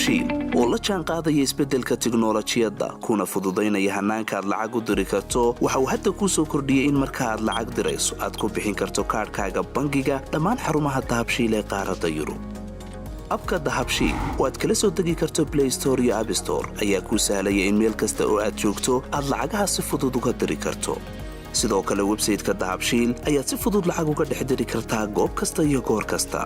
Dahabshiil oo la jaan qaadaya isbeddelka tiknolojiyadda kuna fududaynaya hannaanka aad lacag u diri karto, waxa uu hadda kuu soo kordhiyey in marka aad lacag dirayso aad ku bixin karto kaadhkaaga bangiga dhammaan xarumaha Dahabshiil ee qaaradda Yurub. Abka Dahabshiil oo aad kala soo degi karto Play Store iyo App Store ayaa kuu sahlaya in meel kasta oo aad joogto aad lacagaha si fudud uga diri karto. Sidoo kale websayte-ka Dahabshiil ayaad si fudud lacag uga dhex diri kartaa goob kasta iyo goor kasta.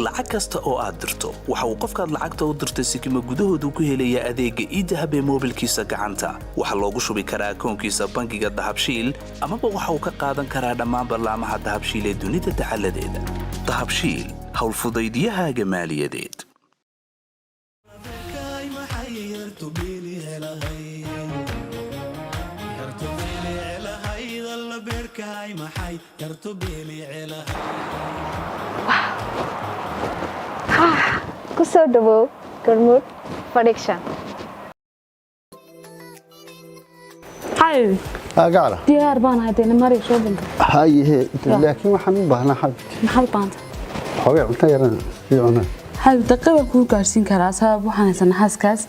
Lacag kasta oo aad dirto, waxa uu qofkaad lacagta u dirtay sikima gudahoodu ku helayaa adeegga eDahab ee moobilkiisa gacanta. Waxaa loogu shubi karaa akoonkiisa bangiga Dahabshiil, amaba waxa uu ka qaadan karaa dhammaan ballaamaha Dahabshiil ee dunida dacaladeeda. Dahabshiil, howlfudaydiyahaaga maaliyadeed. Ku soo dhawow Garmuud Production. Xabibi. Gacala. Diyaar baan ahay dee, mari shoppingka. Hayehe, laakiin waxaan u baahnaa, xabibti. Maxaad u baahanta? Xoogay cunto yaran sii cunaa. Xabib, daqiiq baan kuu gaarsiin karaa, sabab waxaan haysanaa xaaskaas.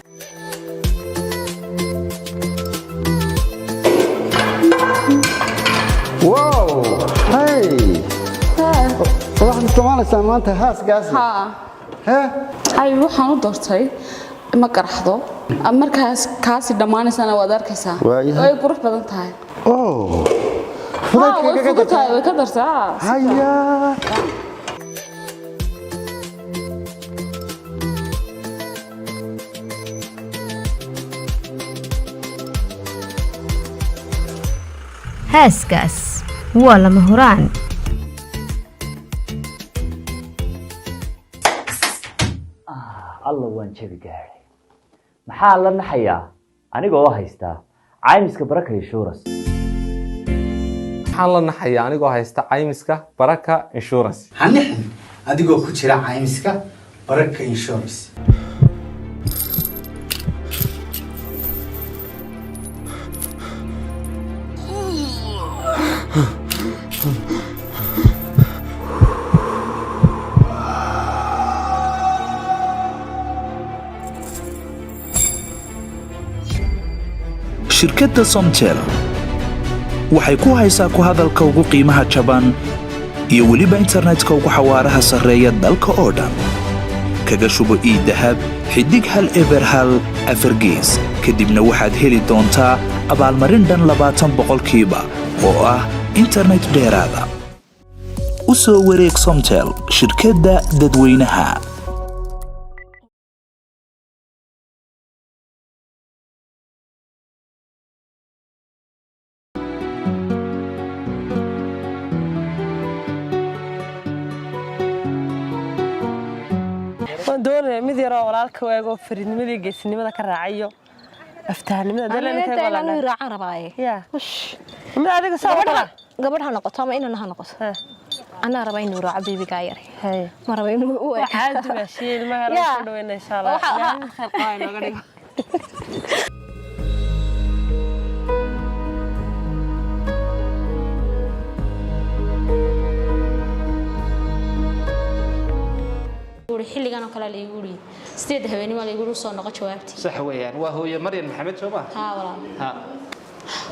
Wow, hey, waxaad isticmaalaysaa maanta haaskaasi? Haa. He? Xabib, waxaan u doortay ma qaraxdo markaas kaasi dhammaanaysana waad arkaysaa. Waayahay. Way qurux badan tahay. Oh. Haa, way fudaydka kaga fudud tahay. dartaa. Way ka dartaa. Haya. Haaskaas waa lama huraan. Alla, waan jabi gaadhay. Maxaa la naxayaa aniga oo haystaa caymiska Baraka Insurance? Maxaan la naxayaa anigoo haysta caymiska Baraka Insurance? Hanixin adigoo ku jira caymiska Baraka Insurance. Shirkadda Somtel waxay ku haysaa ku hadalka ugu qiimaha jaban iyo weliba internetka ugu xawaaraha sarreeya dalka oo dhan. Kaga shubo eDahab *101 4 gees, kadibna waxaad heli doontaa abaalmarin dhan 20% oo ah internet dheeraada. U soo wareeg Somtel, shirkadda dadweynaha. Waan doonayaa mid yaroo walaalka waagoo fariidnimadii geesinimada ka raacayo aftahanimada. Raacaan rabaaye. Mid adiga saa Gabadh, gabadh ha noqoto ama inan ha noqoto, anaa raba inuu raaco bibigaa yar. Ma raba inuu u Waa caadi baashiye, ilmaha yar Ya. soo dhaweyna, insha Allah. Ilaahay mid khayr qaba inooga dhigo. Xilligan oo kale la igu yiri 8 habeenimo la igu yiri soo noqo jawaabtii. Sax weeyaan, waa hooyo Maryan Maxamed, soo ma? Haa, walaal. Ha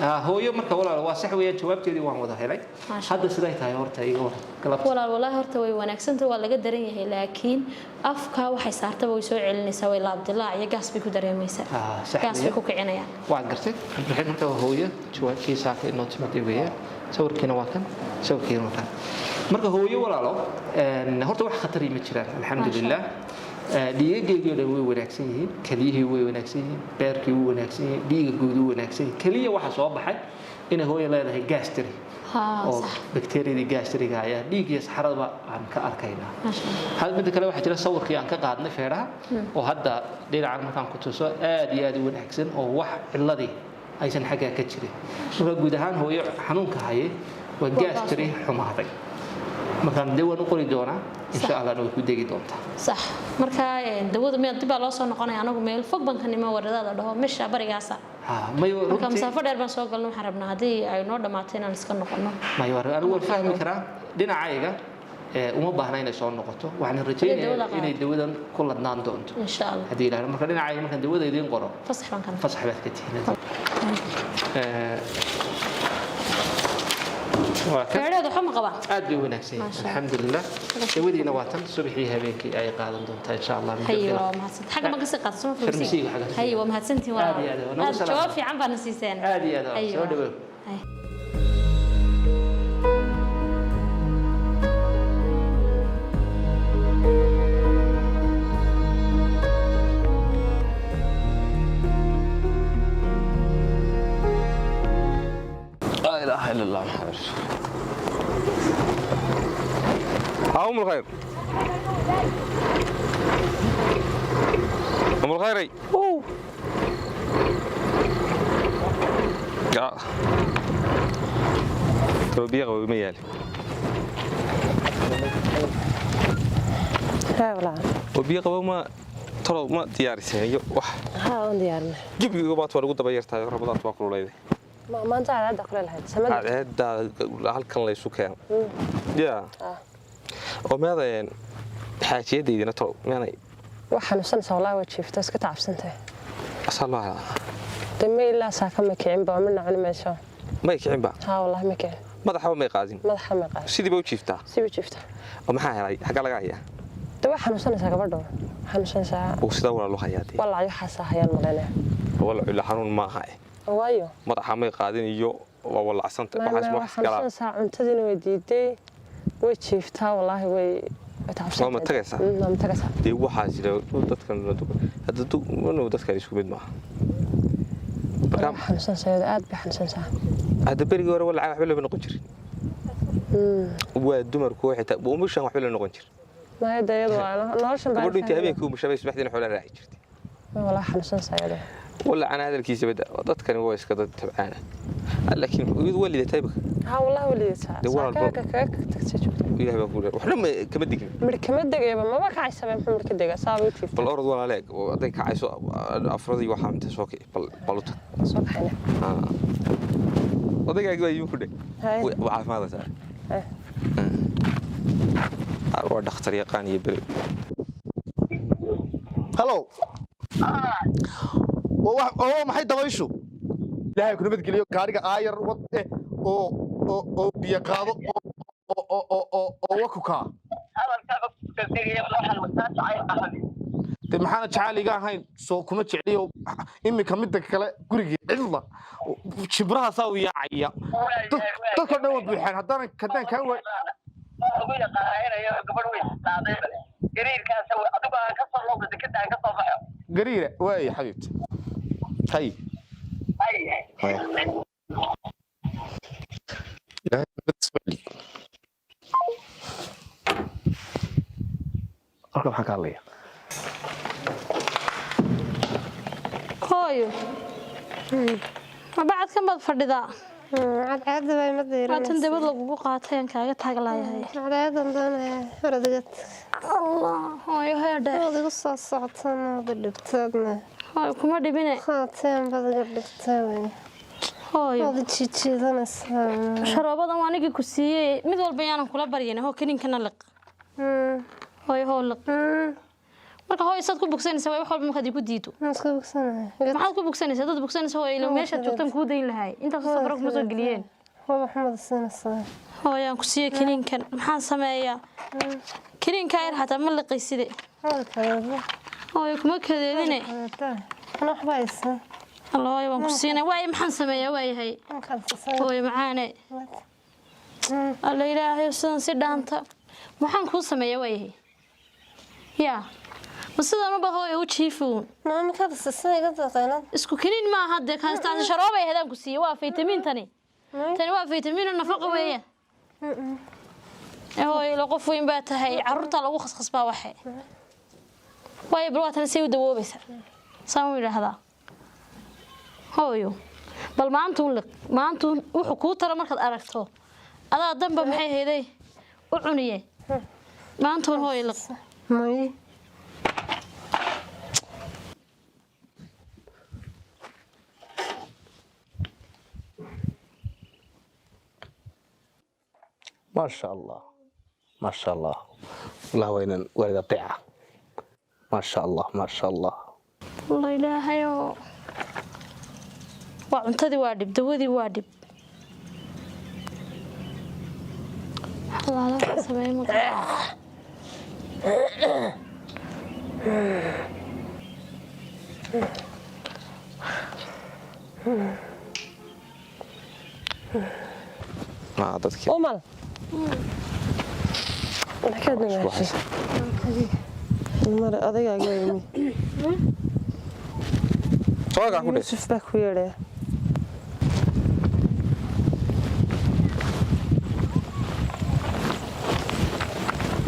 ha, hooyo, marka walaal waa sax weeyaan, jawaabteedii waan wada helay. Maasha. Hadda siday tahay horta iga war galabta. Walaal, walaahi horta way wanaagsantahay, waa laga daran yahay, laakiin afka waxay saartaba way soo celinaysaa, way laabdilaac iyo gaas bay ku dareemaysaa. Ah, sax Gaas bay weeyaan. ku kicinayaan. Waan gartay, Cabdiraxiim. Marka waa hooyo jawaabtii saaka inoo timaday weeyaan. Sawirkiina waa kan, sawirkiina waa kan. Marka hooyo walaalo, horta wax khatari ma jiraan, alxamdulilah. Dhiigageygii oo dhan way wanaagsan yihiin, keliyihii way wanaagsan yihiin, beerkii wuu wanaagsan yihiin, dhiiga guud wuu wanaagsan yihiin. Keliya waxa soo baxay inay hooyo leedahay gastri oo bakteeriyadii gastriga ayaa dhiig iyo saxaradaba aan ka arkaynaa. Maasha Allah. Hal midda kale, waxaa jira sawirkii aan ka qaadnay feeraha oo hadda dhinacan markaan ku tuso aad iyo aad u wanaagsan oo wax ciladii aysan xaggaa ka jirin. Marka guud ahaan hooyo xanuunka hayay waa gastri xumaaday. Markaan dee waan u qori doonaa, insha Allahna way ku degi doontaa. Sax. Marka dawadu miyaa dib baa loo soo noqonaya? Anagu meel fog baan ka nimo, waradaada dhaho meesha barigaasa. Ha, mayo. Marka Runtii masaafo dheer baan soo galno. Waxaan rabnaa haddii ay noo dhammaato inaan iska noqono. Mayo, anigu waan fahmi karaa dhinacayga. Uma baahna inay soo noqoto. Waxaan dawada rajaynayaa qaadato. Inay dawadan ku ladnaan doonto Insha Allah. Haddii ilaahay marka dhinacayga markaan dawada idiin qoro, fasax baan kana. Fasax baad ka tihiin. Waa kan. Feedheedu waxba ma qabaa? Aad bay u wanaagsan yihiin. Maasha Allah. Alxamdulilah, dawadiina waa tan subaxii habeenkii ay qaadan doontaa insha Allah muddo Haye. bil. Waa mahadsan, xagga ma kasii qaadso ma? Farmasiga xagga kasii. Haye, waa mahadsantihiin. Aad iyo aad, waa nagu Aad salaam. Jawaab fiican baana siiseen. Aad iyo aad, Haye, soo dhawow. Haye. لا اله الا الله محمد رسول الله. ام الخير، ام الخير. يا توبيغ وما يالي. Haa walaal. وبيغ وما ترى ما diyaariseen iyo wax? Haa, waan diyaarinay. Gebiga baad waa lagu daba yartahay, rabadaad waa kululeyday. Ma maanta cadceedda kuleel lahayd samada. Cadceedda halkan laysu keeno ya oo meedayeen xaajiyadaydina talow meenay? Wax xanuunsanaysa wallaahi, waa jiifta, iska tacabsantahay. Asaa loo helaa. Dee ma ilaa saaka ma kicin ba, midna cuni mayso. May kicinba? Haa wallaahi, ma kicin. Madaxaba may qaadin? Madaxa ma qaadin. Sidii ba u jiiftaa? Sidii u jiiftaa. Oo maxaa helay? Xaggaa laga hayaa? Dee waa xanuunsanaysaa gabadho, xanuunsanaysaa. Uu sidaa walaa loo hayaa dee? Walaac waxaasaa hayaan malaynaya. Walac ila xanuun maaha eh. Waayo? Madaxa may qaadin iyo waa walacsanta waxaas waa wax galaa. Xanuunsanaysaa, cuntadiina way diiday, way jiiftaa wallaahi, way Waa ma tagaysaa? Waa ma tagaysaa. Dee waxaa jira dadkan hadda dadkan isku mid maaha. Waa xanuunsanaysaa iyadu, aad bay xanuunsanaysaa. Hadda berigii hore walaca waxba lama noqon jirin. Waa dumarku xitaa umushan waxba lama noqon jirin. Maya dee iyadu waa noloshan baa. Gabadhu intii habeenkii umushabay subaxdiina xoolaa raaci jirtay. Wallaahi xanuunsanaysaa iyadu. Walacana hadalkiisa bada, dadkani waa iska dad tabcaana, laakiin iyadu waa liidatay baka. Haa wallaahi, waa liidataa. Dee walaal saakaaka kaga tagtay joogta. Ilaah baa kuule, waxna ma kama digin. Midh kama degayba, maba kacaysaba, muxuu midh ka dega saaba u jiifta. Bal orod walaaleeg, hadday kacayso afradii waxaa inta soo kici, bal bal u tag. Soo kaxayna. Odaygaagi waa iigu ku dheg. Haye. Waa caafimaadaysaa. Haye. Waa dhakhtar yaqaan iyo beri. Hallow, oo maxay dabayshu? Ilaahay ku nabadgeliyo. Gaariga aayar wad eh oo oo oo biyo qaado oo oo oo oo oo wakukaa. De maxaana jacayl iga ahayn? Soo kuma jecliyo iminka. Midda kale, gurigii cidla jibrahaasaa u yaacaya, dadka dhan waa buuxaan. Haddaan haddaan kaa waay gariira waay xabiibti. Hay. Ilaahay nabad soo celiyo. Halkan waxaan ka hadlayaa. Hooyo, ma bacadkan baad fadhidaa? Cadceedda bay ma diirinaysaa. Waatan dabad lagugu qaatay aan kaaga taaglayahay. Cadceedan doonaya orodiga. Allah, hooyo, heedhe. Waad igu soo socotaan, waad i dhibtaadna. Hooyo, kuma dhibine. Qaateen baad iga dhibtay wey. Hooyo. Waad i jiijiidanaysaa. Sharoobadan waa anigii ku siiyey, mid walba yaanan kula baryin. Hoo, kaniinkana liq. Hooyo, hoo, liq. Marka hooyo, saad ku bogsanaysaa waay wax walba markaad igu diido. Maxaad ku bogsanaya? Maxaad ku bogsanaysaa? Dad bogsanaysa hooyo, ila meeshaad joogtaan kuu dayn lahay. Intaas safar kuma soo geliyeen. Waa maxamed siinaysaa. Hooyaan ku siiyey kaniinkan, maxaan sameeyaa? Kaniinkaa yar xataa ma liqayside. Hooyo, kuma kadeedine. Ana waxba haysan. Alla hooyo, waan ku siinay waay, maxaan sameeyaa waayahay? Hooyo macaane, alla ilaahay, sidan si dhaanta maxaan kuu sameeyaa waayahay? Yaa ma sidanba hooyo u jiifuun? Isku kaniin maaha dee, kaastaan sharoobay ahayd aan ku siiyey. Waa faytamiin tani, tani waa faytamiin oo nafaqo weeyaan. Ee hooyo, ila qof weyn baa tahay, carruurta lagu khaskhasbaa waxe waayo. Bal waa tan, say u dawoobaysaa saan u yidhaahdaa. Hooyo, bal maantuun liq, maantuun wuxuu kuu tara markaad aragto adaa danba maxay hayday u cuniye. Maantuun hooyo liq. May. Maasha Allah, Maasha Allah, wallah waa inaan waalid adeeca. Maasha Allah, maasha Allah. Walla ilaahayoo, waa cuntadii waa dhib, dawadii waa dhib. Xalaalo waxaan sameeye ma garanayo. Ma dadkii Umal. Maxaad namaashay? Mar odaygaa yimi. Soogaa ku dheh. Yusuf baa ku yeedhaya.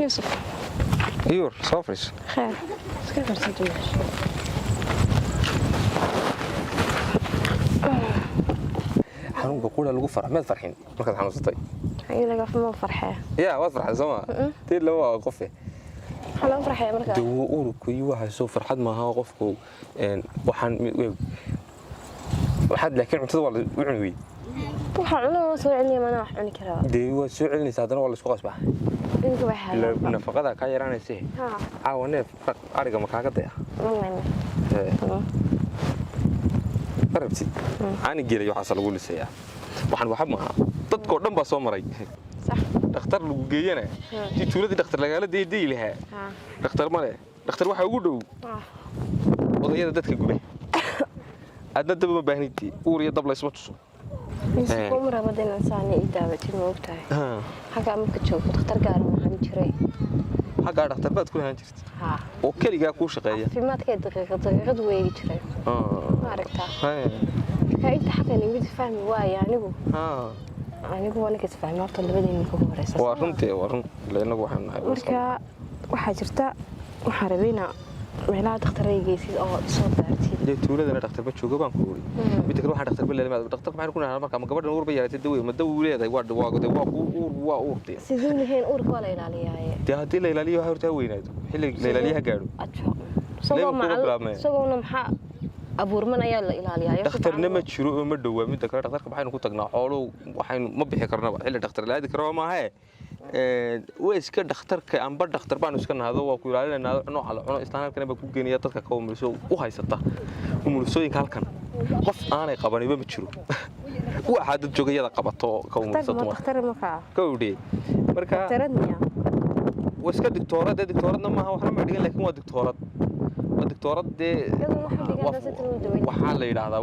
Yusuf. Iyur soo fadhiiso. Kheer. Iska qarso dumaashay. Xanuunka qura lagu farx, maad farxin markaad xanuunsatay? Ilaga ma farxee. Ya, waad farxay soo ma? Tii lama waa qofe. Maxaa lagu farxaya markaa? Dawo uurku iyo waxa soo farxad maaha qofku waxaan waxaad, laakiin cuntada waa la u cuni wey. Waxaa cunaa waa soo celinaya, maana wax cuni karaa. Dee waa soo celinaysa, haddana waa la isku qasbaa. Inka waxaa. Ila nafaqada kaa yaraanaysa. Haa. Caawa neef ariga ma kaaga daya? Mamayna. Ma rabtid caani geelay waxaasa lagu lisayaa. Waxaan waxa maaha, dadkoo dhan baa soo maray. Dhakhtar lagu geeyana tii tuuladii dhakhtar lagaala deedeyi lahaa. Dhakhtar ma leh. Dhakhtar waxaa ugu dhow odayada dadka gube. Adna daba ma baahnidii, uur iyo dab laysma tuso. Yusuf, uma rabada inaan saani ii daawatid, ma ogtahay? Xaggaa marka joogto dhakhtar gaara waxaan jiray. Xaggaa dhakhtar baad ku lahaan jirta Haa. oo keligaa kuu shaqeeya? Caafimaadkay daqiiqad daqiiqad weegi jiray. Ma aragtaa? Marka inta xaggan imid fahmi waaya anigu. Anigu waa ninka isfahmay horta labadeen marka ugu horeysa. Waa runtii, waa run. Ila inagu waxaan nahay Marka waxaa jirta, waxaan rabay inaa meelaha dhakhtarada geysid oo soo baartid. Dee tuuladana dhakhtar ma joogo baan ku uri. Midda kale, waxaan dhakhtar ba leedahay, dhakhtarka maxaan ku nahaa marka? Ma gabadhan uur ba yeelatay? Dawe ma daw leedahay? Waa dee waa uur, waa uur dee. Siduu lahayn uurka waa la ilaaliyaaye. Dee haddii la ilaaliyo waxa horta ha weynaado, xilli la ilaaliyo ha gaadho. Isagoo Leebku macal bilaabmaya. isagoona maxaa abuurman ayaa la ilaaliyaa. Dhakhtarna ma jiro oo ma dhowaa. Midda kale, dhakhtarka maxaynu ku tagnaa? Xooluhu waxaynu ma bixi karnaba xilli dhakhtar la aadi karaba maahae. Waa iska dhakhtarka amba dhakhtar baanu iska nahdo, waa ku ilaalinaynaa nooca la cuno. Islaan halkan baa ku geenaya dadka ka umuliso u haysata umulisooyinka halkan. Qof aanay qabaniba ma jiro. Waxaa dad joogayada qabato oo ka umulisa dumar Dhakhtar markaa. Kowdhe marka Dhakhtarad miyaa? Waa iska digtoorad. Dee digtooradna maaha, waxna ma dhigan, laakiin waa digtoorad, waa digtoorad dee. Waxaa la yidhaahdaa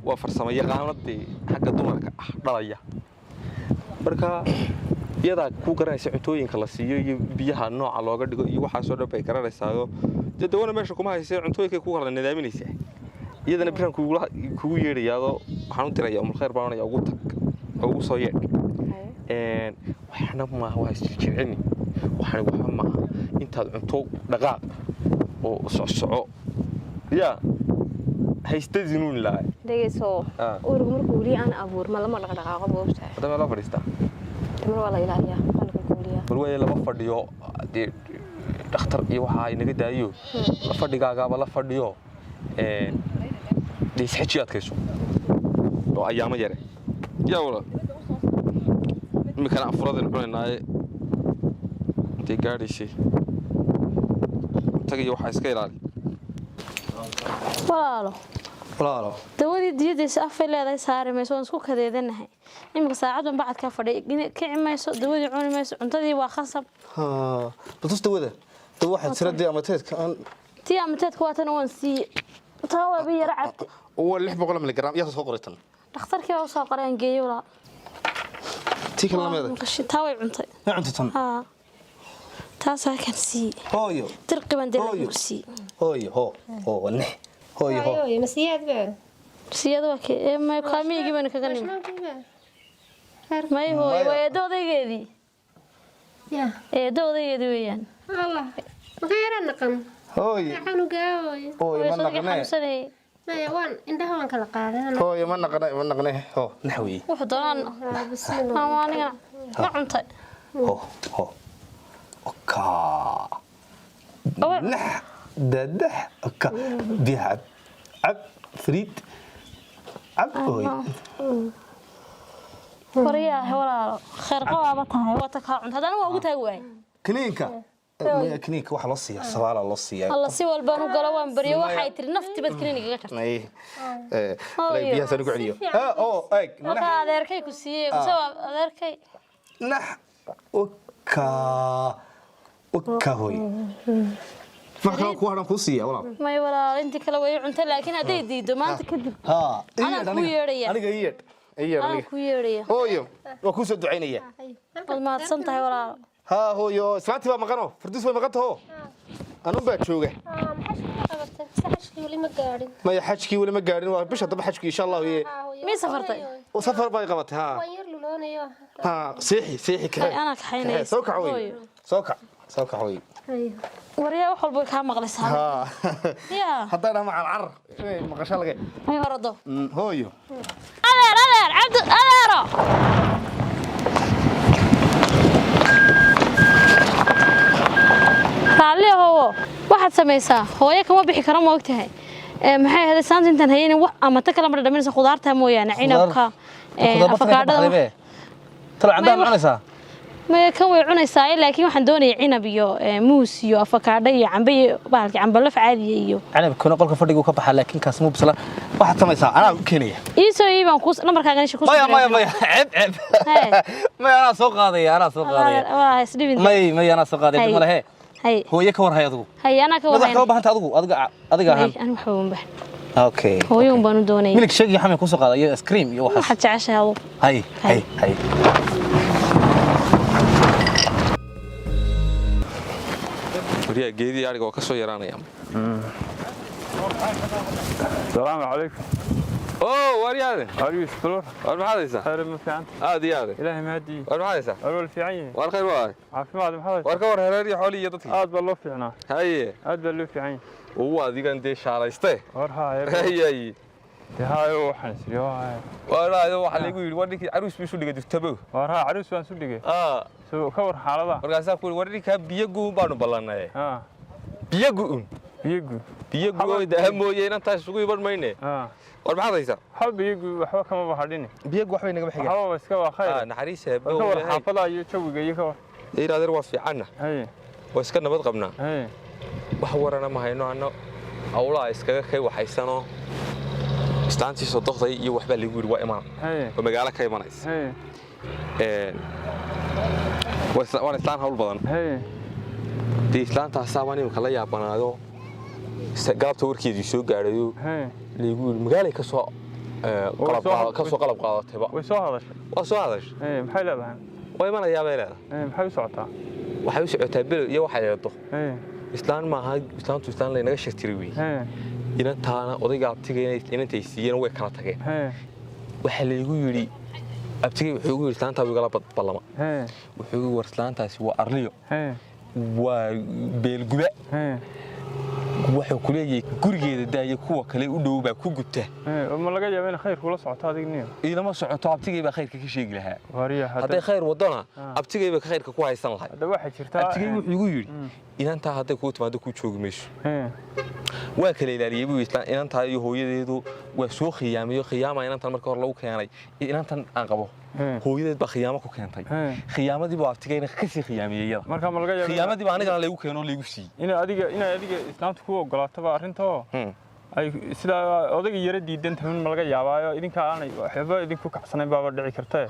waa farsamo yaqaanadii xagga dumarka ah dhalaya. Marka iyadaa ku garanaysa cuntooyinka la siiyo iyo biyaha nooca looga dhigo iyo waxaasoo dhan bay garanaysaayo. Dee dawana meesha kuma haysee, cuntooyinkay ku kala nidaaminaysaa. Iyadana biraan kugu yeedhayaadoo waxaan u diraya umulkhayr baan oranaya, ugu tag oo ugu soo yeedh. Waxna maaha, waa isjirjircini. Waxani waxa maaha, intaad cunto dhaqaaq oo socsoco yaa haystadinuun lahay. Dhegeyso, uurku markuu weli aan abuurma lama dhaqdhaqaaqo, ma ogtahay? Hadda meel loo fadhiistaa. Tamar waa la ilaaliyaa, waa la kulkuliyaa. Bal waaye lama fadhiyo dee dhakhtar iyo waxa inaga daayo. La fadhigaagaaba la fadhiyo. Dee isxeji adkayso oo ayaamo yare yaa walaal. Iminkana afuradaynu cunaynaaye intay gaadhaysay tagayo waxaa iska ilaali. Walaalo. Walaalo. Dawadii diyadiisa afay leedahay saari mayso, waan isku kadeedanahay iminka. Saacadan bacad ka fadhiya, kici mayso, dawadii cuni mayso, cuntadii waa khasab. Batus dawada dawa waxaa jira dee amateedka aan. Tii amateedka waa tan, waan siiye, taa waa bi yara cabti. Waa 600 miligram, yaa soo qoray tan? Dhakhtarkii baa usoo qoray, aan geeyey walaal. Tii kale lameeda? Taa way cuntay. Ma cunto tan? Haa, taasaa kan siiye. Hooyo. Dirqi baan dee lagu siiye. Hooyo, hoo hoo, waa nix, hooyo, hoo. Hooyo, masiyaad baa. Siyada waa kee? Ee, kaamiyigii baynu kaga nimi. May hooyo, waa eedo odaygeedii. Eedo odaygeedii weeyaan. Allah. Maka yara naqan. Hooyo. Canugaa hooyo. Hooyo, ma naqne. Xanuunsanayay. Maya, waan indhaha waan kala qaadan. Hooyo, ma naqne, ma naqne, hoo, nax weeye. Wuxuu doonaan ama anigana ma cuntay. Hoo hoo, ka nax dadax ka biyaha cab, cab fariid, cab hooyo. Waryaah walaalo, Khayr qabaaba tahay, waa ta kaa cunta, haddana waa ugu taagi waayay. Kiniinka. Maya, kiniinka waxaa loo siiyaa, sabaala loo siiyaa. Alla, si walbaan u galo, waan baryo, waxay tiri nafti bad kiniinigaga jartay. Ay, Hooyo. biyahaas aan ku celiyo. Oo, eeg. Wakaa adeerkay ku siiyey, mise waa adeerkay? Nax uka uka, hooy, wax kale ku hadhan kuu siiya, walaal? May walaal, intii kale way cunta, laakiin hadday diido maanta kadib Ha. anaa kuu yeedhaya. Aniga ii yeedh, ii yeedh. Anaa Aniga kuu yeedhaya. Hooyo, waa kuu soo ducaynaya. Waad mahadsan tahay, walaal. Ha, hooyo, islaantii baa maqano, Farduus way maqan taho, anun baa jooga. Maxaa qabatay? Se xajkii weli ma gaadhin. Maya, xajkii weli ma gaadhin, waa bisha dambe xajkii, insha Allah. Iye Miyay safartay? Safar bay qabatay, ha. Waan yar luloonayo. Ha, seexi, seexi, kaxee. Ay, anaa kaxaynaya. Kaxee, soo kac wey. Hooyo. Soo kac, soo kac wey. Waryaa, wax walba way kaa maqlaysaa. Ha. Yaa. Haddaan dhaha macal carar inay maqasho laga May orado. Hooyo. Adeer, adeer Cabdi, adeero. Raalli ahowo, waxaad samaysaa, hooyo kama bixi karo, ma ogtahay? Maxay ahayd saanta intaan haynin wax ama ta kale ma dhadhaminaysa, khudaarta mooyaane, cinabka, afakaadhada. Talo cambaa ma cunaysaa? Maya, kan way cunaysaa, laakiin waxaan doonaya cinab iyo muus iyo afakaadho iyo cambe iyo bahalki cambalaf caadiya iyo Canabkuna qolka fadhigu ka baxaa, laakiin kaas muu bisla. Waxaad samaysaa, anaa u keenaya. Ii soo iibaan ku nambarkaagan isha ku. Maya, maya, maya, ceeb, ceeb, maya, anaa soo qaadaya, anaa soo qaadaya. Waa isdhibin. May, may, anaa soo qaadaya. Hay. Male he. Hay. Hooye, ka war hay adigu. Hay, anaa ka madax warhayn. kama baahanta adigu, adiga ahaan. May, anigu waxba uma baahna. Okay. Hooyo un baan u doonaya. Milig shake iyo xamay kusoo qaada iyo ice cream iyo waxaas. Waxaad jeceshahay adigu. Hay, hay, hay. Waryaa, geedii ariga waa ka soo yaraanaya. السلام عليكم. Oo, waryaade. Are you explore? War, maxaad haysaa? خير، ما في عندك. Aad iyo aad. إلهي مهدي. War, maxaad haysaa? أرول في عيني. War, khayr waa. عافماد محمد. War, ka war hereer iyo xoolihii iyo dadkii. aad baa loo fiicnaa. Haye. Aad baa loo fiican yahay. Uu adigan dee shaalayste. War haye. Haye. Dee haye, waxaan isiri haye. War waxaa laygu yidhi, war ninkii caruus buu isu dhigay durtabo. War haa, caruus baan isu dhigay. Soo ka war xaalada. Markaasaa ku yidhi, war ninkaa biyo gu'un baanu ballannay. Biyo gu'un. Biyo gu. Biyo gu'un daha mooye, inantaas isugu iman mayne. War, maxaad haysaa? Waxba biyo gu waxba kama bahadhini. Biyo gu waxbay nagama xigaan. Waxba iska waa khayr. Naxariis eebbe. War ka war xaafada iyo jawiga iyo ka war. Dee adeer, waa fiicanna. Haye. Waa iska nabad qabnaa. Haye. Wax warana ma hayno, anno awlaa iskaga kay waxaysanoo islaantii sodoqday iyo waxbaa lagu yidhi waa imaan. Haye. Oo magaalo ka imanaysa. Haye. Waana islaan hawl badan. Haye. Dee islaantaasaa baan imika la yaabanaado, galabta warkeedii soo gaadhayo laygu yidhi magaalay kasoo kasoo qalab qaadatayba. Way soo hadashay. Waa soo hadashay. Haye, maxay leedahay? Waa imanayaa bay leedahay. Haye, maxay u socotaa? Waxay u socotaa below iyo waxay eedo. Haye. Islaan maaha islaantu, islaan laynaga shirtiray wey. Haye. Inantaana odayga abtiga inantay siiyeen way kala tageen. Haye. Waxaa laygu yidhi, abtigay wuxuu igu yidhi islaantaa igala ballama. Haye. Wuxuu igu war islaantaasi waa arliyo. Haye. Waa beelguba. Haye. Wuxuu ku leeyahay gurigeeda daaya, kuwa kale u dhow baa ku gubta. Haye, ma laga yaabaa in khayr kula socoto adig niyo? Ilama socoto, abtigay baa khayrka ka sheegi lahaa. Wariya hadday khayr wadona, abtigay baa khayrka ku haysan lahay. Hadda waxay jirtaa. Abtigay wuxuu igu yidhi inantaa hadday kuu timaado kuu joogi mayso. Haye. Waa kala ilaaliyey buu yidhi inantaa iyo hooyadeedu, waa soo khiyaamiyo, khiyaama inantan marka hore lagu keenay, inantan aan qabo hooyadeed baa khiyaamo ku keentay, khiyaamadii buu abtigayna kasii khiyaamiyey iyada. Marka ma laga yaabaa khiyaamadii baa anigana laygu keeno oo laygu siiyey. Inay adiga islaamtu ku ogolaataba arrintoo ay sidaa odayga yara diidan tahay, ma laga yaabaayo idinka aanay waxba idinku kacsanayn baaba dhici kartee,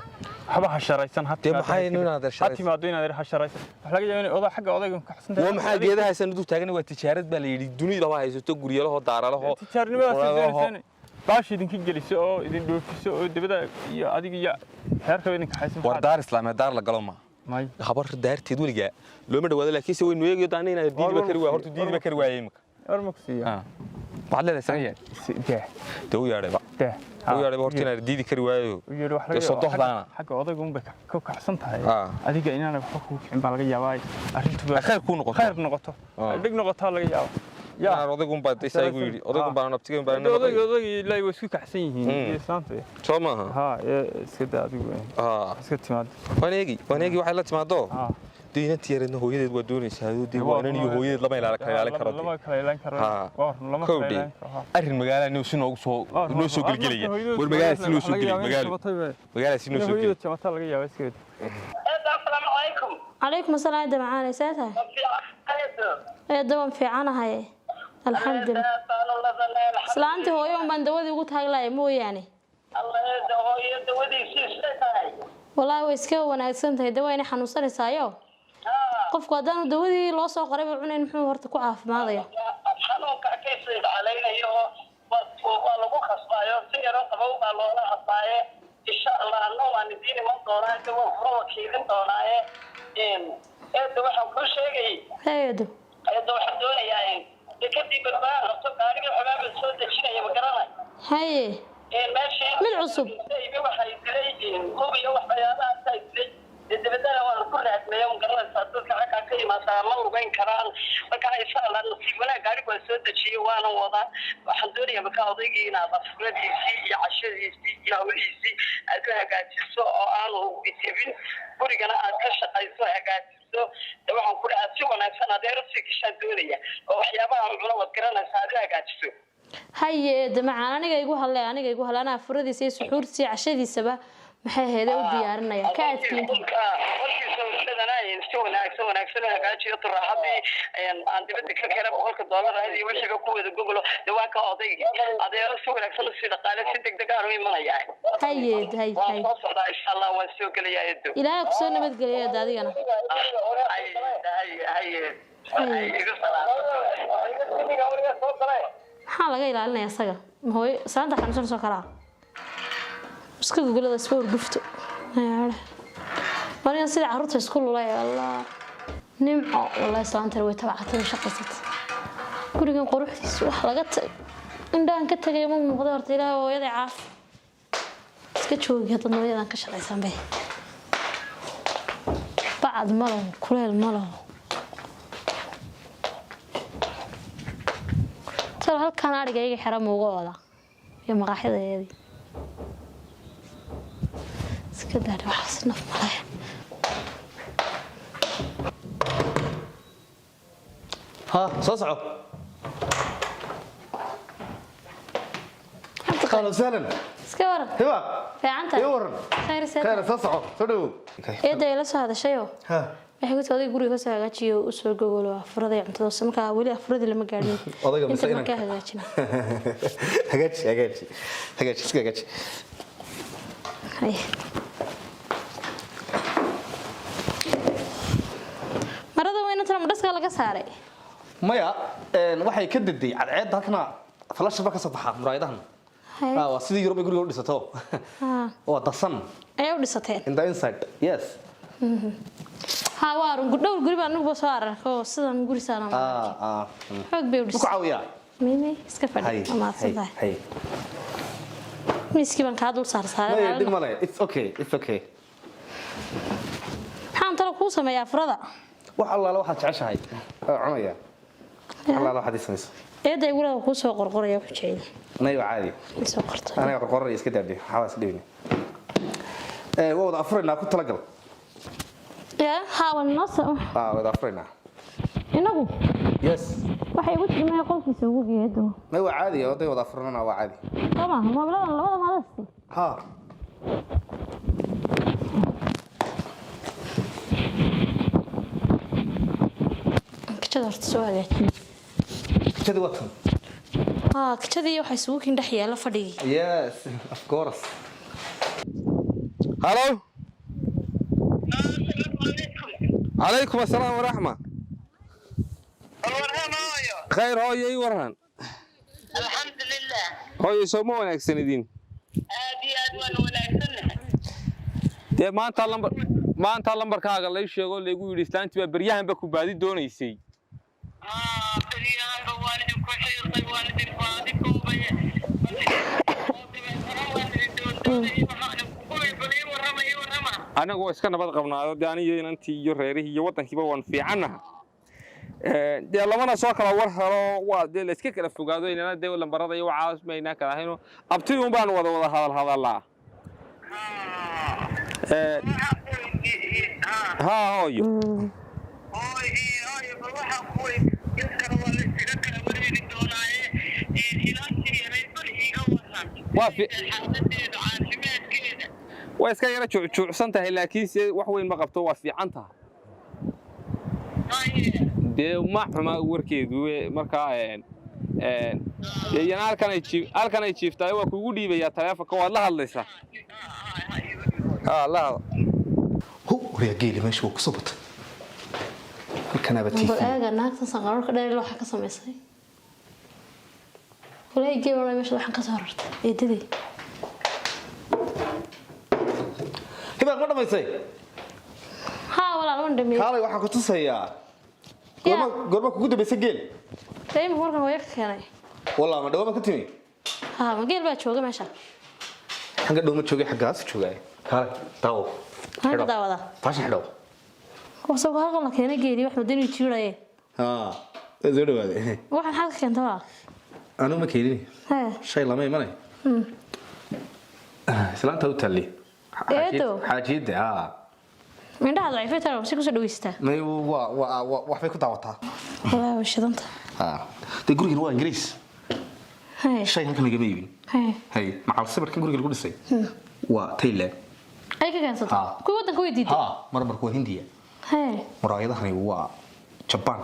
waxba ha sharaysan ha Dee maxay inaad ha sharaysan? Timaado inaad ha sharaysan, waxa laga yaabaa inay oday xagga odayga ku kacsan tahay. Waa maxaa geedaha haysan dul taagan? Waa tijaarad baa la yidhi, dunida lama haysato, guryalaho, daaralaho. Tijaarnimadaas doonaysan baash idinka geliso oo idin dhoofiso oo dibada iyo adiga iyo xeerkaba idinka haysan. War daar islaameed daar la galo ma may habar daarteed weligaa looma dhawaado, laakiinse waynu eegayo daana inaad diidiba kari waay, horta diidiba kari waayey imika. War ma ku siiya? Waxaad leedahay saga yeedh. Dee u yeedhayba, u yeedhayba horta inaad diidi kari waayo. U yeedhi wax laga Dee yaabaa sodohdaana xagga odayga unbay ka kacsan tahay, adiga inaanay waxba kugu kicin baa laga yaabaa, arrintu khayr kuu noqoto. Khayr noqoto, dhig noqotaa laga yaabaa. Inaan odaygun baa isaa igu yidhi, odaygun baan abtigayn baan. Odayga ilaahay way isku kacsan yihiin iyo islaanta. Soo maaha? Ha, ee iska daa adigu, iska timaado. Waan eegi, waan eegi waxay la timaado. Dee inantii yareedna hooyadeed waa doonaysaa, dee waa inan iyo hooyadeed lama ilaala kala ilaalin karo. Lama kala ilaalin karo. Waa run, lama kala Kowdhe ilaalin karo, ha. Arrin magaalada inuu si noogu soo noo soo gelgelaya. War magaalada si noo soo geliy, magaalo magaalada si noo soo geliy. Hooyadeed jabataa laga yaabaa, iska wed. Calaykum asalaam, eedda macaanay, see tahay? Eedda, waan fiicanahay, alxamdulilah. Islaantii hooyo un baan dawadii ugu taaglaya mooyaane. Wallaahi way iska wanaagsan tahay, dawa inay xanuunsanaysaayo. Qofku haddaanu dawadii loo soo qorayba cunayn, muxuu horta ku caafimaadaya? Xanuunka kasii calaynayo waa lagu khasbaayo, si yaro qabow baa loola hadlaaye. Insha Allah anna waan idiin iman doonaa, de waan kula wakiilin doonaaye. Eedda, waxaan kuu sheegayay, Eedo. Eedda, waxaan doonayaa dekadii Badbaa qabto gaarigii xogaaba soo dejinaya, ma garanay? Haye. Meeshii Mid cusub. Waxay dilay hubiyo waxyaabahaasa dilay, dee dabadana waan ku raadmaya, ma garanaysaa? Dadka xaggaa ka imaadaa ma lugeyn karaan. Marka insha Allah nasiib wanaag gaarigu waan soo dejiyey, waana wadaa. Waxaan doonayaa marka odaygii inaad afuradiisii iyo cashadiisii iyo hawlihiisii aad u hagaajiso oo aanu jebin, gurigana aad ka shaqayso, hagaajiso. De waxaan ku dhahaa si wanaagsan adeer usii gashaan doonaya oo waxyaabaha cuno waad garanaysaa, aad u hagaajiso. Haye eedda macaan, aniga igu hadle, aniga igu hadle. Anaa afuradiisa iyo suxuurtiisa iyo cashadiisaba maxay ahaydee u diyaarinaya ka adkiin. Qolkiisa hursadana si wanaagsan wanaagsan u hagaajiyo, turaaxadii aan dibadda ka keena $100 ahayd iyo wixiiba ku wada gogolo. De waa ka odaygii, adeero si wanaagsan usii dhaqaale, si degdeg aan u imanayaa. Haye eedda, hay. Waan Hay. soo socdaa insha Allah, waan soo gelayaa eedo. Ilaahay kusoo nabadgeliya eedda, adigana. Haye haye haye, igu salaam. Maxaa laga ilaalinaya isaga? Hooyo saanta xanuunsan soo kalaa iska gogolada isba hurgufto. Marigan sida carruurta isku lulay. Allah nimco, wallahi islaantan way tabcatay, way shaqaysatay. Gurigan quruxdiisa wax laga tagay, indhahan ka tagay ma muuqda horta. Ilaahay hooyaday caafi. Iska joogi hadda, nooyadan ka shaqaysan bay. Bacad ma laho, kuleel ma laho. Talo halkaan ariga iga xira muuga ooda iyo maqaaxidayeedii iska daadhi, waxaas naf maleh. Ha soo soco. Ahlan wasahlan. Iska waran. Hiba. Fiican tahay. Ii waran. Khayr seeta. Khayr, soo soco, soo dhawow. Eedda ila soo hadashayoo Ha. waxay ku tii odayga guriga kasoo hagaajiyo, u soo gogolo afurada iyo cuntada. Markaa weli afuradii lama gaadhin. Odayga mise Inta markaa inanka? hagaajina. Hagaaji, hagaaji, hagaaji, iska hagaaji. Haye. Marada weyna tana madhaska laga saaray? Maya, waxay ka deday cadceedda halkana, falasha ba ka soo baxaa muraayadahan. Haye. Ah, waa sidii Yurub ay guriga u dhisato. Waa dasan. Ayaa u dhisateen? In the inside, yes. Ha, waa run, dhowr guri baan anuguba soo ararko oo sidan guri saana. Xoog bay u Ku dhisay. caawiyaa. Mimi iska fadhi. Hay. Waa mahadsan tahay. Hay. Miiskii baan kaa dul saar saaray. Maya, dhib male, it's okay, it's okay. Maxaan talo kuu sameeyaa afurada? Wax allaala waxaad jeceshahay waa cunaya, wax allaala waxaad ii samayso. Eedda igula kuu soo qorqoraya ku jecel. Nay, waa caadi. Ii soo qortay. Aniga qorqoraya, iska daabdi, waxbaa is dhibin. Waa wada afuraynaa, ku talagal. Ya ha, waan noo soo Ah, wada afuraynaa. Inagu Yes. waxay igu tiri maya qolkiisa ugu geedo. May, waa caadi, oday wada afuranana waa caadi. Soo maaha moobiladan labada maadasti? Ha. Kijada horta soo hagaajiye. Kijadii waa tan. Ha, kijadii waxaa isugu kin dhex yaalla fadhigii. Yes, of course. Halo, calaykum asalaam waraxma. Khayr hooyo, ii waran hooyo, soo ma wanaagsan idin? Dee maanta lambar, maanta lambarkaaga lay sheego, laygu yidhi islaantii baa beryahanba ku baadi doonaysay. Anagu waa iska nabad qabnaado dee, aniyo inantii iyo reerihii iyo waddankiiba waan fiicannaha. Dee lamana soo kala war helo, waa dee la iska kala fogaado, inana dee lambarada iyo waxaas maynaa kala ahayno, abtidii un baanu wada wada hadal hadallaa. Haa hooyo. Waa fi waa iska yara juucjuucsan tahay, laakiin se wax weyn ma qabto, waa fiican tahay. Dee ma xuma warkeedu markaa dee iyana halkan ay jiiftaay, waa kugu dhiibayaa taleefonka, waad la hadlaysaa. Haa, la hadal. Hu waryaa, geeli meesha wuu kusoo batay halkanaaba. Bal TV eega naagtan sanqaroorka dheer waxaa ka samaysay. Walaahi geelona meesha waxaan ka soo rartay eedadii. Hibaaq, ma dhamaysay? Haa walaal, waan dhameeyey. Kaalay, waxaan ku tusayaa goorma goorma kugu dambaysay geel. Dee imika markan hooyo ka keenay. Wallah, ma dhawo ma ka timi? Haa, ma geel baa jooga meesha? Xagga dhow ma joogay, xaggaas joogay. Kaalay, daawo. Maxaan ka daawadaa? Faashin xidhow. Wasagoo halkan la keenay geeli wax muddo inuu jiiraye. Haa, soo dhawaaday. Waxaan xagga keenta walaal? Anu ma keenin. Hee. Shay lama imanay. Islaanta u taali. Eedo. Xaajiyadda, haa. Indhaha daciifay tara si kusoo dhawaysataa. May, waa waa waxbay ku daawataa. Walaahi way shidanta. Haa, dee gurigan waa Ingiriis. Hee. Shay halkan lagama iibin. Hee. Hay, macal sawirkan guriga lagu dhisay waa Thailand. Ay ka keensatay? Haa. Kuwii waddanka way diiday. Haa, marmarku waa Hindiya. Hee. Muraayadahani waa Jaban.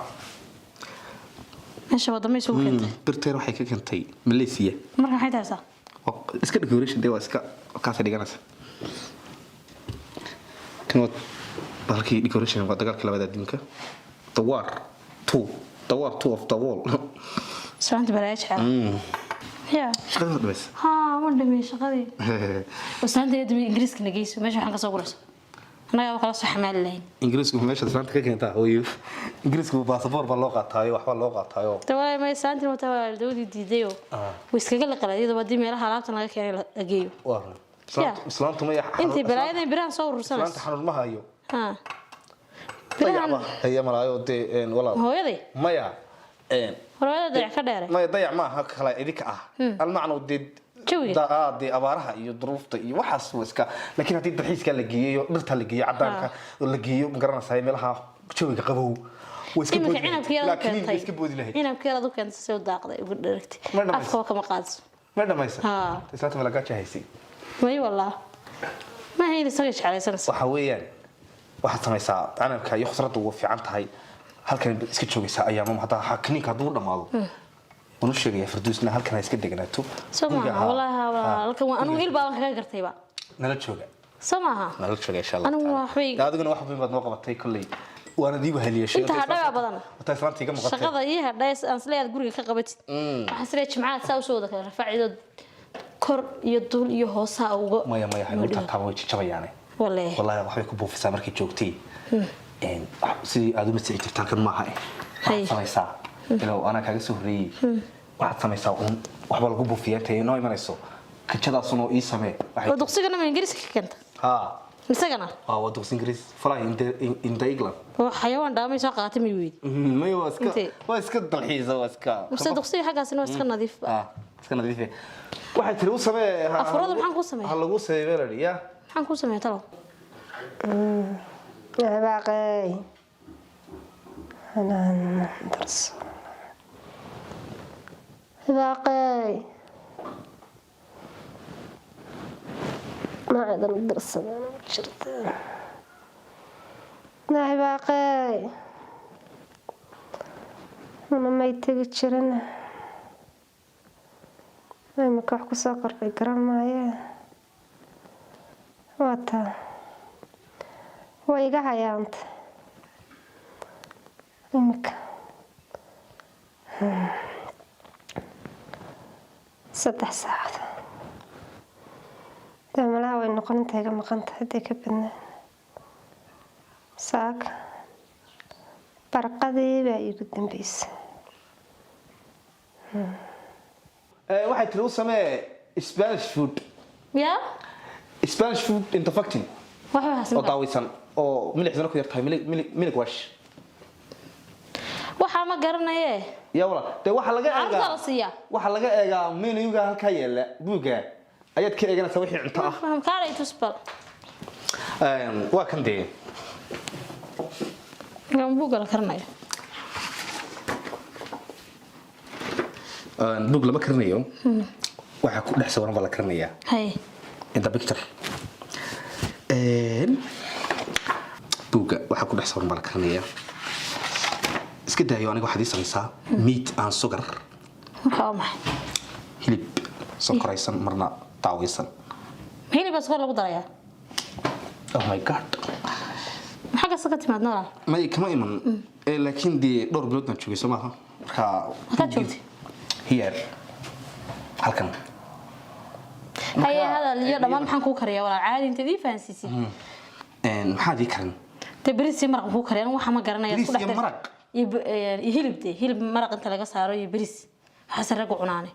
Meesha wadamo isugu keentay. Birteer waxay ka keentay Malaysia. Marka maxay tahaysaa? Waa iska decoration, dee waa iska kaasay dhiganaysa. Kan waa bahalkii decoration, waa dagaalkii labaad adduunka, the war two, the war two of the wall. Islaanta balaayo jecel. Ya. Shaqadii ma dhamaysa? Haa, waan dhameeyey shaqadii. Islaanta eedami Ingiriiska na geyso, meesha waxaan ka soo gurayso. Annagaa kala soo xamaali lahayn. Ingiriisku meesha islaanta ka keentaa hooyo, Ingiriisku baasaboor baa loo qaataayo, waxbaa loo qaataayo. Te walaahi ma islaantiin wata waa dawadii diidayoo. Way iskaga liqalay iyadoo haddii meelaha alaabtan laga keenay la geeyo. Waa run. Islaantu maya. Intii balaayadan birahan soo islaanta urursanayso. Xanuun ma hayo. Haa. Dayacba haya malaayo dee walaal. Hooyaday? Maya. Hooyada dayac ka dheeray. Maya, dayac maaha, kala idinka ah almacno dee. Jawiga. Dee abaaraha iyo duruufta iyo waxaas waa iska, laakiin haddii dalxiiskaa la geeyo, dhirta la geeyo, cadaanka la geeyo, ma garanaysaa, meelaha jawiga qabow, way iska Iminka boodi lahayd. cinabka yaraad u Laakiin way keentay. iska boodi lahayd. Cinabka yaraad u keentay soo daaqday ugu dheragtay. Ma dhamaysa? Afkaba kama qaadso. Ma dhamaysa? Haa. Islaanta malagaaja haysay. May wallah. Ma hayn isaga jeclaysanaysa. Waxa weeyaan, waxaad samaysaa canabka iyo khudradda waa fiican tahay, halkan iska joogaysaa ayaamo haddaa kiniinka hadduu dhamaado. Waan u sheegayaa Farduusna halkan ha iska deganaato. Soo Guriga maaha wallaahi, haa walaal, halkan waa anigu il baaban kaga gartayba. Nala jooga. Soo maaha? Nala jooga insha Allah. Anigu waxbay Adiguna wax weyn baad noo qabatay kolley, waana dii wahaliyashay. Inta hadhagaa badan. Wataa islaanta iga muuqatay. Shaqada ii hadhay aan isleeyahay aad guriga ka qabatid. Waxaan isleeyahay jimcaha saa usoo wada kala rafaacidood kor iyo dul iyo hoosaa uga. Maya maya, hay u taataaba, way jajabayaane. Wallahi. Wallahi waxbay ku buufisaa markay joogtay. Sidii aad u masici jirta halkan maaha waxaad samaysaa ilow anaa kaaga soo horreeyey. Waxaad samaysaa uun waxba lagu buufiyaa intay inoo imanayso kajadaasunoo ii samee. Oo duqsigana ma Ingiriiska ka keenta? Haa. Isagana? Waa duqsi Ingiriis, fly in the England. Oo xayawaan dhaamay soo qaatay may weydi. Maya, waa iska Intee? waa iska dalxiisa, waa iska. Mise duqsiga xaggaasina waa iska nadiif ba. Ah, iska nadiif waxay tiri u samee Afurada maxaan kuu sameeyaa? Ha lagu sameeyo melody ya. Maxaan kuu sameeyaa talow? Baaqay. Anaan darso. Baaqay. Noocadan u darsadaan ma jirta. Naay baaqay. Una may tegi jirin. Imika wax kusoo kordhay garan maaye. Waa taa. Way iga hayaanta. Imika. 3 saacad. Dee malaha way noqon intay iga maqan tahay hadday ka badnaan. Saaka. Barqadii baa iigu dambeysay. Waxay tiri u samee Spanish food. Ya? Spanish food interfacting. Waxba hasan. Oo daawaysan oo milixdana ku yar tahay, milig wash. Waxaa ma garanaye. Ya walaal, dee waxaa laga Carruurta eegaa la siiyaa. Waxaa laga eegaa menuga halkaa yaala, buugga ayaad ka eeganaysaa wixii cunto ah. Faham kaalay tusbal. Waa kan dee. Gaan buugga la karanayo. Buug lama karinayo, waxaa ku dhex sawiran baa la karinayaa. Hay. In the picture. Buugga waxaa ku dhex sawiran baa la karinayaa. Iska daayo, aniga waxaad ii samaysaa meat and sugar. Marka waa maxay? Hilib sokoraysan marna daawaysan. Hilib baa sokor lagu darayaa? Oh my God. Maxaa kasta ka timaad noolal? May, kama iman. Laakiin dee dhowr bilood baan joogay, soo maaha? Marka Halkaad joogtay? Here, halkan. Haye, hadal iyo dhammaan maxaan kuu kariyaa walaal? Caadi intaad ii fahansiisid. Maxaad ii karin? Dee bariis iyo maraq kuu kariyaa, anigu waxa ma garanaya. Bariis isku dhex iyo dar- maraq? Iyo hilib, dee hilib maraq inta laga saaro iyo bariis, waxaase raggu cunaane.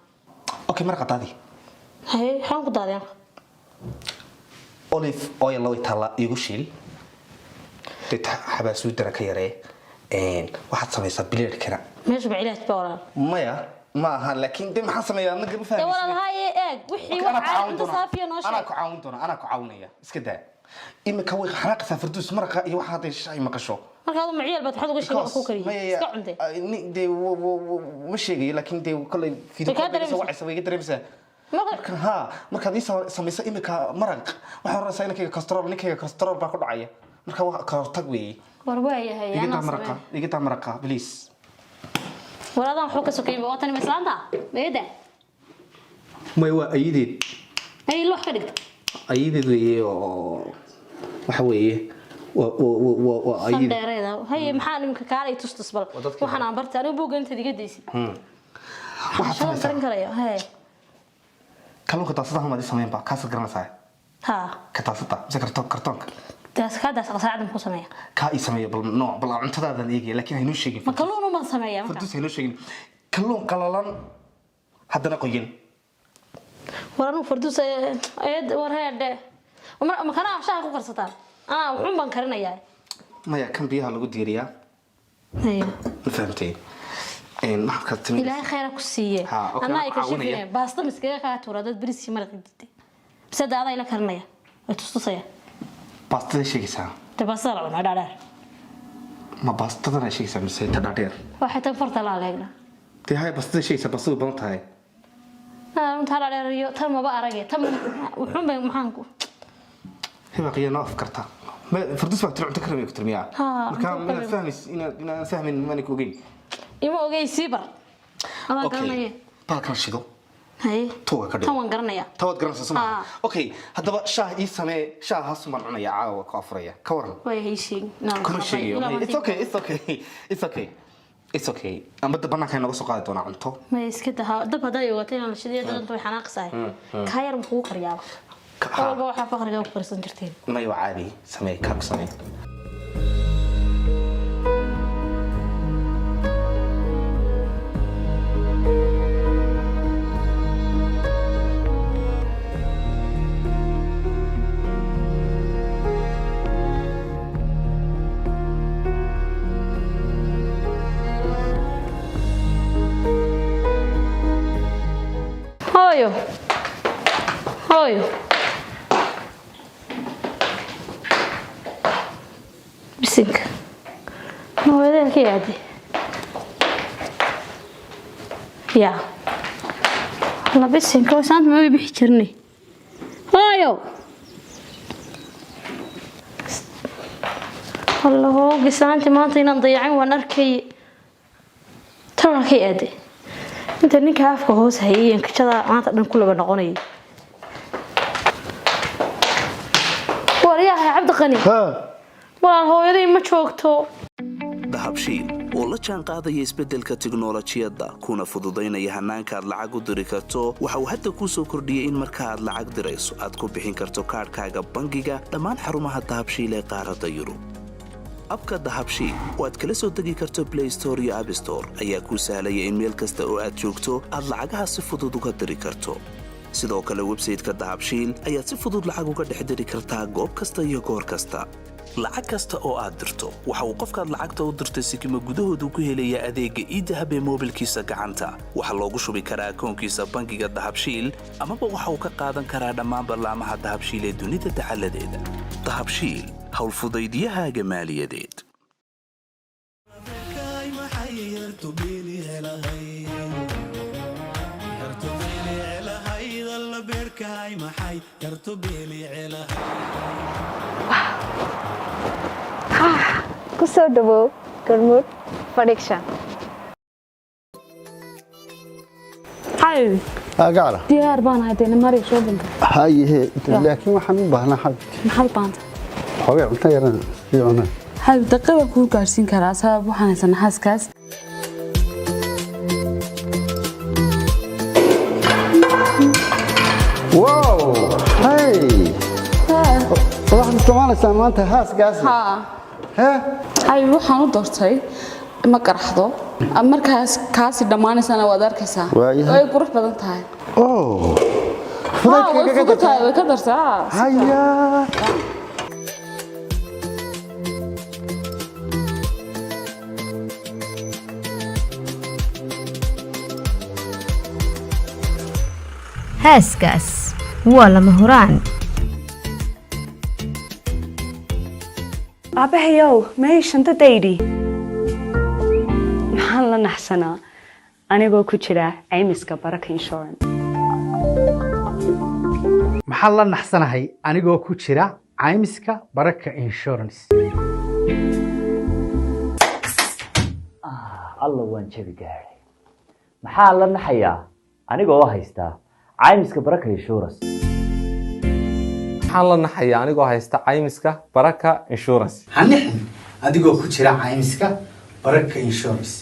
Okay, maraqa daadi. Haye, waxaan ku daadeen? Olive oil way taalla, iigu shiil. Dee xabaasuudana ka yaree. Waxaad samaysaa bileedhkana. Meesha ma cilaaj baa walaal? Maya, ma aha, laakiin dee maxaan sameeyaa adna ma Dee walaal fahmaysid. Haye, eeg wixii Okay, wax anaa ku caadi caawin cunto doona. saafiya noo Anaa sheeg. ku caawin doona, anaa ku caawinaya. Iska daa, imika way xanaaqaysaa Farduus, maraqa iyo waxa hadday shay maqasho. Marka adu maciyal baad waxaad uga sheegay wax kuu kariyay? Maya, Iska cuntay. Dee ma sheegayo, laakiin dee kolley video Way kaa call bay soo dareemaysaa. wacaysa, way iga dareemaysaa. Marka ha markaad ii samayso imika maraq, waxaan oranaysaa inankayga cholesterol, ninkayga cholesterol baa ku dhacaya. Marka waa ka hortag weeye. War waayahay. Iga daa Anaa maraqa, samee. iga daa maraqa, please. War adaan waxba ka sokeyn waa tani ma islaanta meeda? May, waa ayadeed. Ay loox ka dhigta. Ayadeed weeye, oo waxa weeye waa San ayadeed. dheereeda. Haye, maxaa imika kaalay tustus bal. Dadkii Waxaan aan bartay anigu buugga intaad iga daysid. Waxaad Shalan samaysaa karin karaya haye. Kalluunka daasadaha maad ii samayn ba, kaasaad garanaysaa? Ha. Ka daasada mise kartoonka? Daas ka daas qasaacdan ku sameeya. Kaa ii sameeya bal nooc, bal cuntadaadan eegaya, laakiin haynoo sheegin. Ma kalluun uma sameeya marka? Farduus, haynoo sheegin. Kalluun qalalan haddana qoyan. War anigu Farduus eed war heedhe ma kana shaha ku karsataan? Anaa wuxuun baan karinayaa. Maya, kan biyaha lagu diiriyaa. Haye. Ma fahamtay? Maxaad ka timid? Ilaahay khayra ku siiye. Ha, okay, anaa ay anaa ku caawinaya. kashifine baasta miskaga kaa tuura dad bariis iyo maraq diiday bise daadaa ila karinaya way tustusaya. Baastada sheegaysaa? Dee baastada la cunaa dhaadheer. Ma baastadana sheegaysaa mise ta dhaadheer? Waxay tan farta la aleegna. Dee haya, baastada sheegaysaa, baastadu badan tahay. Intaa dhaadheer iyo tan maba arage, tan wuxuun bay maxaan ku Hibaqiya noo afkarta. Ma Farduus baa tiri cunto karamay ku tiri miyaa? Ha, marka cunto inaad karamay. fahmays inaad fahmin maana ku ogeyn. Ima ogey, sii bar adaa Okay. garanaya. Baalkan shido. Haye. Tuuga ka dhigo. Tan waan garanayaa. Tawaad garanaysaa soo Ha. maaha? Okay, haddaba shaah ii samee, shaah haasumaan cunaya caawa, ku afuraya, ka waran? Way hay sheegin. Kuma sheegayo. It's okay, it's okay, it's okay, it's okay. Ama da banaanka inooga soo qaadi doonaa cunto. Ma iska daha dab haddaa ogaatay inaan la shidiyo dadanta way xanaaqsahay. Kaa yar ma kugu kariyaaba? Walba waxaa faqriga ku karsan jirteen. May, waa caadi, samee, kaa ku samee. Hooyo, hooyo, bisinka mawadaalka yaade ya la bisinka saanta ma bixi jirnay. Hooyo, alla hoogi saanti maanta inaan dayacin waan arkay. Tawarkay aade inta ninka afka hoos hayay inkajada maanta dhan ku laba noqonayay. Waryahay Cabdiqani, walaal, hooyaday ma joogto. Dahabshiil oo la jaan qaadaya isbeddelka tiknolojiyadda kuna fududaynaya hannaanka aad lacag u diri karto, waxa uu hadda kuu soo kordhiyey in marka aad lacag dirayso aad ku bixin karto kaadhkaaga bangiga dhammaan xarumaha Dahabshiil ee qaaradda Yurub. Abka Dahabshiil oo aad kala soo degi karto Play Store iyo App Store ayaa kuu sahlaya in meel kasta oo aad joogto aad lacagaha si fudud uga diri karto. Sidoo kale websayte-ka Dahabshiil ayaad si fudud lacag uga dhex diri kartaa goob kasta iyo goor kasta. Lacag kasta oo aad dirto waxa uu qofkaad lacagta u dirtay sikima gudahoodu ku helayaa adeegga iDahab ee moobilkiisa gacanta. Waxaa loogu shubi karaa akoonkiisa bangiga Dahabshiil, amaba waxa uu ka qaadan karaa dhammaan ballaamaha Dahabshiil ee dunida dacaladeeda. Dahabshiil, howlfudaydiyahaaga maaliyadeed. Maxay yartu biili helahay? Ku soo dhawow Garmuud Production. Xabibi. Gacala. Diyaar baan ahay, dee mari shoppingka. Hayehe, laakiin waxaan u baahnaa, xabibti. Maxaad u baahantay? Xoogay cunto yaran sii cunaa. Xabib, daqiiq baan kuu gaarsiin karaa, sabab waxaan haysanaa xaaskaas. Wow, hey, waxaad isticmaalaysaa maanta haaskaasi? Haa xabib, waxaan u doortay ma qaraxdo, markaas kaasi dhammaanaysana waad arkaysaa. Waayahay. Way qurux badan tahay. Oh. Haa, way fudud tahay, way ka dartaa. Hayaa. Haaskaas waa lama huraan. Aabbahayow, may shantadaydii? Maxaan la naxsanaa anigoo ku jira caymiska Baraka Insurance? Maxaan la naxsanahay anigoo ku jira caymiska Baraka Insurance? Alla, waan jabi gaadhay. Maxaa la naxayaa anigoo haysta caymiska Baraka Insurance? Maxaan la naxayaa anigoo haysta caymiska Baraka Insurance? Hanixin adigoo ku jira caymiska Baraka Insurance.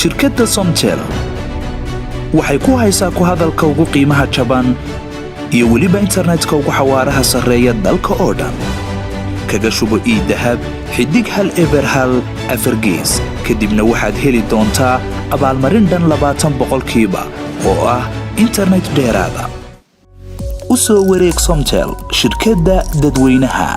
Shirkadda Somtel waxay ku haysaa ku hadalka ugu qiimaha jaban iyo weliba internetka ugu xawaaraha sarreeya dalka oo dhan. Kaga shubo e-Dahab *101 4, kadibna waxaad heli doontaa abaalmarin dhan 20% oo ah internet dheeraada. U soo wareeg Somtel, shirkadda dadweynaha.